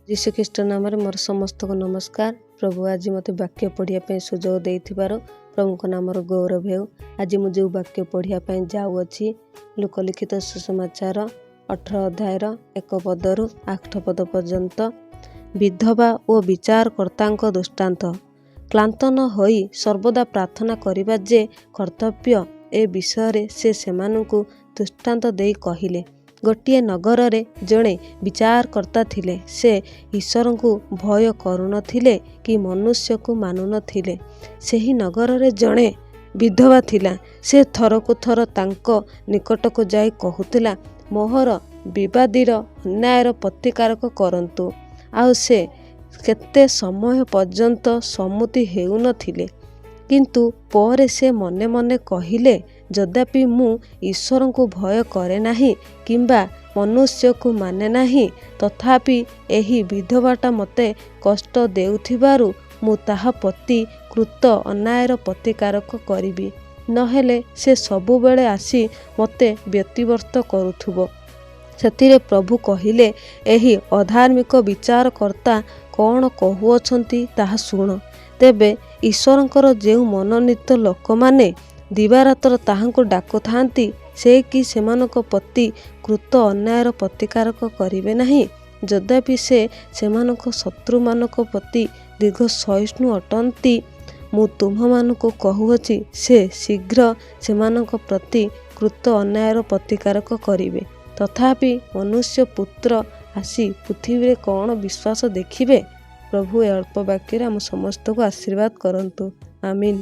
ଯୀଶୁଖ୍ରୀଷ୍ଟ ନାମରେ ମୋର ସମସ୍ତଙ୍କୁ ନମସ୍କାର। ପ୍ରଭୁ ଆଜି ମୋତେ ବାକ୍ୟ ପଢ଼ିବା ପାଇଁ ସୁଯୋଗ ଦେଇଥିବାରୁ ପ୍ରଭୁଙ୍କ ନାମର ଗୌରବ ହେଉ। ଆଜି ମୁଁ ଯେଉଁ ବାକ୍ୟ ପଢ଼ିବା ପାଇଁ ଯାଉଅଛି, ଲୂକ ଲିଖିତ ସୁସମାଚାର 18 ଅଧ୍ୟାୟର 1 ପଦରୁ 8 ପଦ ପର୍ଯ୍ୟନ୍ତ। ବିଧବା ଓ ବିଚାରକର୍ତ୍ତାଙ୍କ ଦୃଷ୍ଟାନ୍ତ। କ୍ଳାନ୍ତ ନ ହୋଇ ସର୍ବଦା ପ୍ରାର୍ଥନା କରିବା ଯେ କର୍ତ୍ତବ୍ୟ, ଏ ବିଷୟରେ ସେ ସେମାନଙ୍କୁ ଦୃଷ୍ଟାନ୍ତ ଦେଇ କହିଲେ, ଗୋଟିଏ ନଗରରେ ଜଣେ ବିଚାରକର୍ତ୍ତା ଥିଲେ। ସେ ଈଶ୍ୱରଙ୍କୁ ଭୟ କରୁନଥିଲେ କି ମନୁଷ୍ୟକୁ ମାନୁନଥିଲେ। ସେହି ନଗରରେ ଜଣେ ବିଧବା ଥିଲା। ସେ ଥରକୁ ଥର ତାଙ୍କ ନିକଟକୁ ଯାଇ କହୁଥିଲା, 'ମୋହର ବିବାଦୀର ଅନ୍ୟାୟର ପ୍ରତିକାରକ କରନ୍ତୁ।' ଆଉ ସେ କେତେ ସମୟ ପର୍ଯ୍ୟନ୍ତ ସମ୍ମତି ହେଉନଥିଲେ। କିନ୍ତୁ ପରେ ସେ ମନେ ମନେ କହିଲେ, 'ଯଦ୍ୟପି ମୁଁ ଈଶ୍ୱରଙ୍କୁ ଭୟ କରେ ନାହିଁ କିମ୍ବା ମନୁଷ୍ୟକୁ ମାନେ ନାହିଁ, ତଥାପି ଏହି ବିଧବାଟା ମୋତେ କଷ୍ଟ ଦେଉଥିବାରୁ ମୁଁ ତାହା ପ୍ରତି କୃତ ଅନ୍ୟାୟର ପ୍ରତିକାରକ କରିବି; ନ ହେଲେ ସେ ସବୁବେଳେ ଆସି ମୋତେ ବ୍ୟତିବ୍ୟସ୍ତ କରୁଥିବ।' ସେଥିରେ ପ୍ରଭୁ କହିଲେ, ଏହି ଅଧାର୍ମିକ ବିଚାରକର୍ତ୍ତା କ'ଣ କହୁଅଛନ୍ତି, ତାହା ଶୁଣ। ତେବେ ଈଶ୍ୱରଙ୍କର ଯେଉଁ ମନୋନୀତ ଲୋକମାନେ ଦିବାରାତ୍ର ତାହାଙ୍କୁ ଡାକୁଥାନ୍ତି, ସେ କି ସେମାନଙ୍କ ପ୍ରତି କୃତ ଅନ୍ୟାୟର ପ୍ରତିକାରକ କରିବେ ନାହିଁ? ଯଦ୍ୟପି ସେ ସେମାନଙ୍କ ଶତ୍ରୁମାନଙ୍କ ପ୍ରତି ଦୀର୍ଘସହିଷ୍ଣୁ ଅଟନ୍ତି, ମୁଁ ତୁମ୍ଭମାନଙ୍କୁ କହୁଅଛି, ସେ ଶୀଘ୍ର ସେମାନଙ୍କ ପ୍ରତି କୃତ ଅନ୍ୟାୟର ପ୍ରତିକାରକ କରିବେ। ତଥାପି ମନୁଷ୍ୟପୁତ୍ର ଆସି ପୃଥିବୀରେ କ'ଣ ବିଶ୍ୱାସ ଦେଖିବେ? ପ୍ରଭୁ ଏ ଅଳ୍ପ ବାକ୍ୟରେ ଆମ ସମସ୍ତଙ୍କୁ ଆଶୀର୍ବାଦ କରନ୍ତୁ। ଆମିନ।